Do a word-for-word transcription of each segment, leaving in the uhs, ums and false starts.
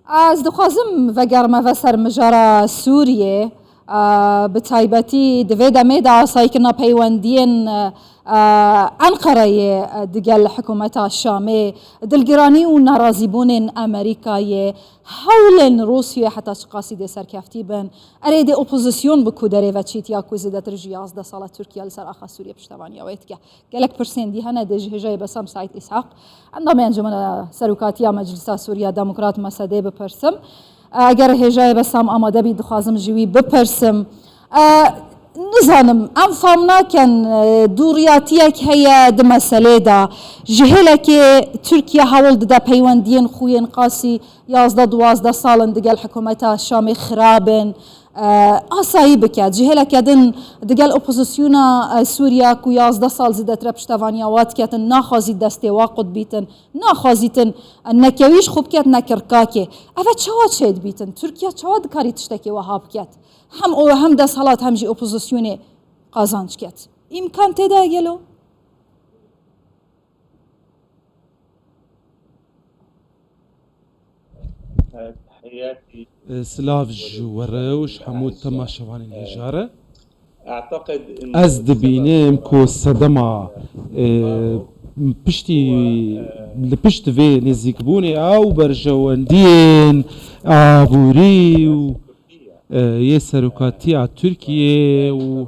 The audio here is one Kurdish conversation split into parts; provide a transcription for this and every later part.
Ez dixwazim vegerime ve ser mijara Sûriyê. Bi taybetî di vê demê de asayîkirina peywendiyên Enqereyê digel hikûmeta Şamê, dilgiranî û nerazîbûnên Amerîkayê, hewlên Rûsiyê heta çiqasî dê serkeftî bin. Erê, dê opozîsyon bi ku derê ve çîtiya ku zêdetir ji yazdeh sala Tirkiye li ser axa Sûriyê piştevaniya wê dike. Gelek pirsên dî hene, dê ji hêjayê Besam Seîd Îshak, endamê Encûmena Serokatiya Meclisa Sûriya Demokrat, MSD'ê bipirsim. Eger hêjayê Besam amade bî, dixwazim ji wî bipirsim. E, nizanim, em fam nakin, e, dûriyatiyek heye di meselê de. Ji hêlekê Tirkiye hewl dide peywendiyên xwe yên qasî yazdeh duwazdeh sal in digel hikûmeta Şamê xirab in, e, asayî biket. Ji hêleke din digel opozîsyona, e, Sûriya ku yazdeh sal zêdetir e piştevaniya wa diketin, naxwazî destê wa qut bîtin, naxwazîtin, e, ne kewî ji xwe biket ne kirkakê. Ev e çawa çêdibîtin? Tirkiye çawa dikarî tiştekê wiha biket? Hem o, hem desthilat hem jî opozîsyonê qazanc ket. Îmkan tê de ye gelo? Silav ji we re û ji hemû temaşevanên hêja re. Ez dibînim ku sedema, e, piştî, li pişt vê nêzîkbûnê ew berjewendiyên aborî û, e, yê serokatiya Tirkiyê û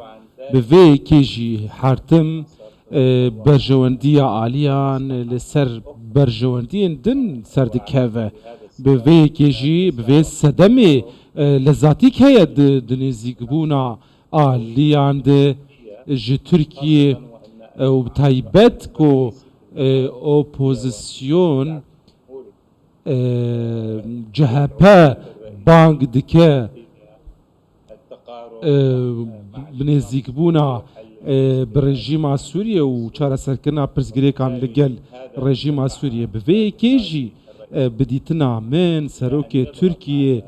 bi vê yekê jî her tim, e, berjewendiya aliyan li ser berjewendiyên din serdikeve. Bi vê yekê jî, bi vê sedemê, e, lezatîk heye di, di nêzîkbûna aliyan de ji Tirkiyê, e, û bi taybet ku, e, opozîsyon, e, C H P bang dike, e, bi nêzîkbûna, e, bi rejîma Sûriyê û çareserkirina pirsgirêkan li gel rejîma Sûriyê. Bi vê yekê jî, e, bi dîtina min, serokê Tirkiyê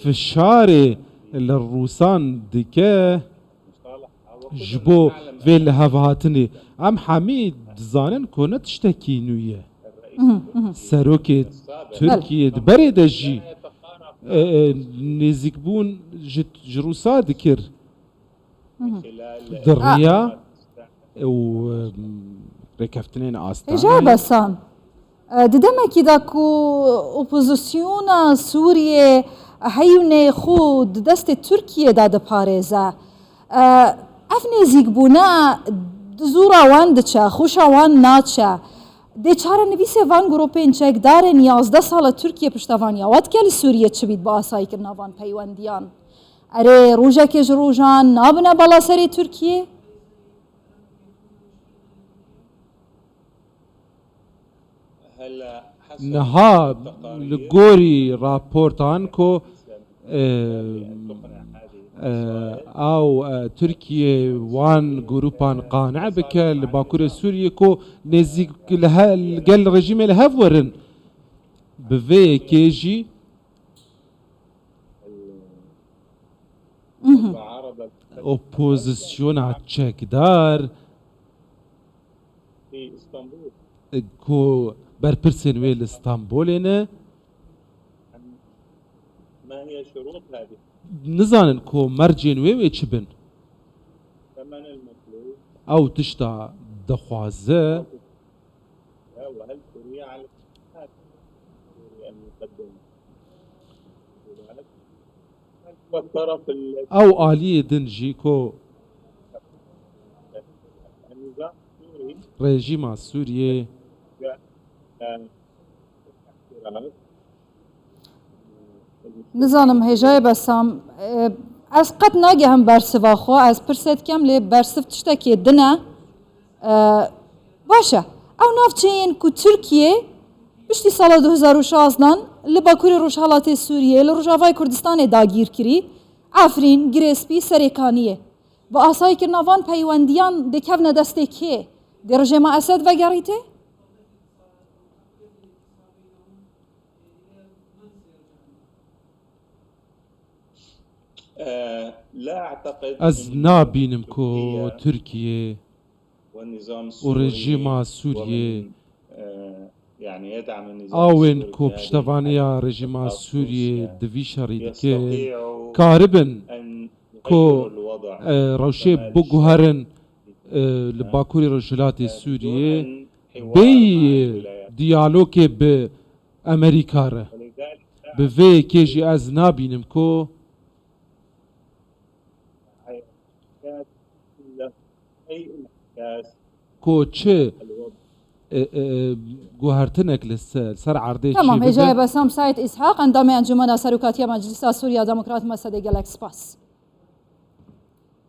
fişarê li Rûsan dike ji bo vê lihevhatinê. Em hemî dizanin ku ne tiştekî nû ye. Serokê Tirkiyê di berê de jî, e, e, nêzîkbûn ji, ji Rûsa dikir. Di riya û, e, rêkeftinên astana. Hêja Besam, e, di demekî de ku opozîsyona Sûriyê heyûnê xwe di destê Tirkiyê de diparêze, e, ev nêzîkbûne di zûra wan diçe, xûşa wan naçe. Dê çarenivîsê van grûpên çekdar in, yazdeh sal e Tirkiye piştevaniya we dike li Sûriyê, çi bît bi asayîkirina van peywendiyan? Erê, rojekê ji rojan nabine bela serê Tirkiyê? Niha li gorî raportan ku, e, e, ew, e, Tirkiye wan grûpan qane bike li Bakurê Sûriyê ku nêzîk li he-, li gel rejîmê li hev werin. Bi vê yekê jî opozîsyona çekdar ku berpirsên wê li Stenbolê ne, nizanin ku mercên wê wê çi bin. Ew tişta dixwaze. Ew aliyê din jî ku rejîma Sûriyê. Nizanim hêjayê Besam, e, ez qet nagehim bersiva xwe, ez pirsê dikem, lê bersiv tiştekê din e. E, baş e. Ew navçeyên ku Tirkiye piştî sala du hezar û şazdan li Bakurê Rojhelatê Sûriyê, li Rojavayê Kurdistanê dagîr kirî, Efrîn, Girêspî, Serê Kaniyê. Bi asayîkirina van peywendiyan dê kevne destê kê? Dê rejêma Esed vegerîtê? Ez nabînim ku Tirkiye û rejîma Sûriyê Awên ku piştevaniya rejîma Sûriyê di vî şerî dikin, karibin ku, e, rewşê biguherin, e, li Bakurê Rojhilatê Sûriyê bêyî diyalogê bi Amerîka re. Bi vê yekê jî ez nabînim ku ku çi, e, e, guhertinek li ser, ser erdê Tamam, çêbibe. Hêjayê Besam Seîd Îshaq, endamê Encûmena Serokatiya Meclisa Sûriya Demokrat, me sedê gelek spas.